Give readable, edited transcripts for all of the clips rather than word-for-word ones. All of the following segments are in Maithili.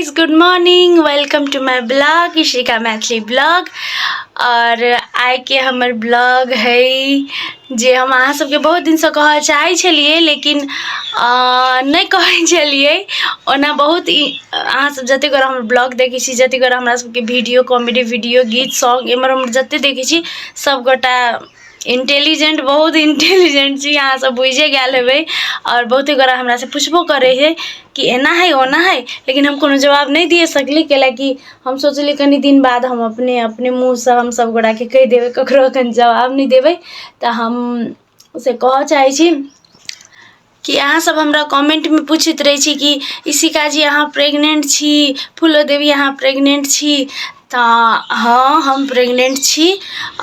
Guys, good morning, welcome to my blog, Ishika Maithili blog. और आइके हमर ब्लॉग है जे हम अहाँ सबके बहुत दिनसँ कहऽ चाहै छलियै, लेकिन नहि कहै छलियै। ओना बहुत अहाँ सब जतेक गोरा हमर ब्लॉग देखै छी, जतेक गोरा हमरा सबके वीडियो, कॉमेडी वीडियो, गीत, सॉन्ग, एम्हर ओम्हर जतेक देखै छी, सब गोटा इंटेलिजेंट, बहुत इंटेलिजेंट छी, अहाँ सब बुझिए गेल हेबै। आओर बहुते गोरा हमरासँ पुछबो करै है कि एना है, ओना है, लेकिन हम कोनो जवाब नहि दिए सकली, कैलाकि हम सोचली कनि दिन बाद हम अपने अपने मुँहसँ हम सब गोराके कहि देबै, ककरो एखन जवाब नहि देबै। तऽ हम से कहऽ चाहै छी कि अहाँ सब हमरा कमेंटमे पूछैत रहै छी कि इशिका जी, अहाँ प्रेग्नेंट छी? फूलो देवी, अहाँ प्रेग्नेंट छी? तऽ हँ, हम प्रेग्नेंट छी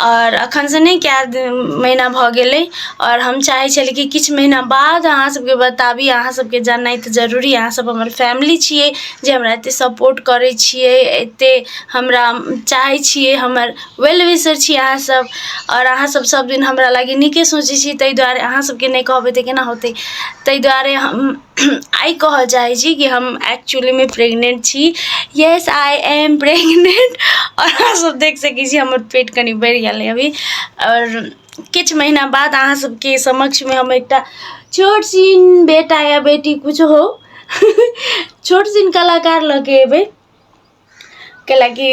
आओर एखनसँ नहि, कए महीना भऽ गेलै। आओर हम चाहै छली कि किछु महीना बाद अहाँ सबके बताबी। अहाँ सबके जाननाइ तऽ जरूरी, अहाँ सब हमर फैमिली छियै जे हमरा एते सपोर्ट करै छियै, एते हमरा चाहै छियै, हमर वेल विशर छी अहाँ सब। आओर अहाँ सब सब दिन हमरा लागी नीके सोचै छी, ताहि दुआरे अहाँ सबके नहि कहबै तऽ केना होतै? ताहि दुआरे हम आइ कहऽ चाहै छी कि हम एक्चुअलीमे प्रेग्नेंट छी। Yes, I am pregnant. आओर अहाँ सब देख सकै छी, हमर पेट कनि बढ़ि गेल अइ अभी। आओर किछु महीना बाद अहाँ सबके समक्षमे हम एकटा छोट छिन बेटा या बेटी, किछु हो, छोट छिन कलाकार लऽ के एबै, कैलाकि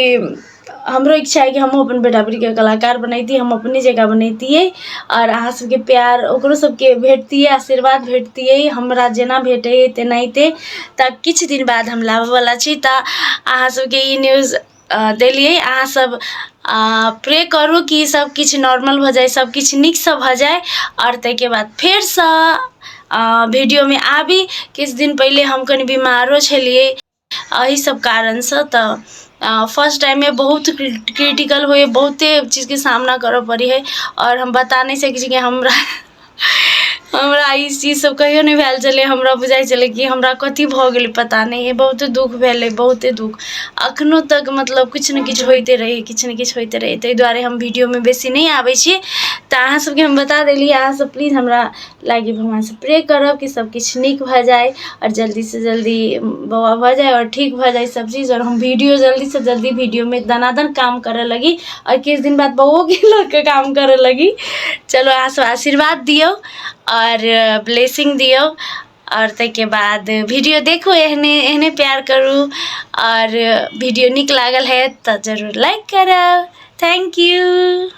हमरो इच्छा है कि हमहूँ अपन बेटा बेटीके कलाकार बनैती, हम अपने जकाँ बनैतियै आओर अहाँ सबके प्यार ओकरो सबके भेटतियै, आशीर्वाद भेटतियै, हमरा जेना भेटै हइ तेनाहिते। तऽ किछु दिन बाद हम लाबऽवला छी, तऽ अहाँ सबके ई न्यूज देलियै। अहाँ सब प्रे करू कि सब किछु नॉर्मल भऽ जाइ, सब किछु नीकसँ भऽ जाइ आओर ताहिके बाद फेरसँ वीडियोमे आबी। किछु दिन पहिले हम कनि बीमारो छलियै एहि सब कारणसँ। तऽ फर्स्ट टाइममे बहुत क्रिटिकल होइ, बहुते चीजके सामना करऽ पड़ै हइ आओर हम बता नहि सकै छी कि हमरा हमरा ई चीज सब कहियो नहि भेल छलै। हमरा बुझाइ छलै कि हमरा कथी भऽ गेलै, पता नहि। बहुते दुःख भेलै, बहुते दुःख। अखनो तक मतलब किछु ने किछु होइते रहै, किछु ने किछु होइते रहै। ताहि दुआरे हम वीडियोमे बेसी नहि आबै छी। तऽ अहाँ सबके हम बता देली। अहाँ सब प्लीज हमरा लागी भगवानसँ प्रे करब कि सब किछु नीक भऽ जाय आओर जल्दीसँ जल्दी बौआ भऽ जाय आओर ठीक भऽ जाय सब चीज आओर हम वीडियो जल्दीसँ जल्दी वीडियोमे दनादन काम करऽ लगी आओर किछु दिन बाद बौओके लऽ कऽ काम करऽ लगी। चलू, अहाँ सब आशीर्वाद दियौ आओर ब्लेसिंग दियौ आओर ताहिके बाद वीडियो देखू, एहने एहने प्यार करू आओर वीडियो नीक लागल हैत तऽ जरूर लाइक करब। Thank you.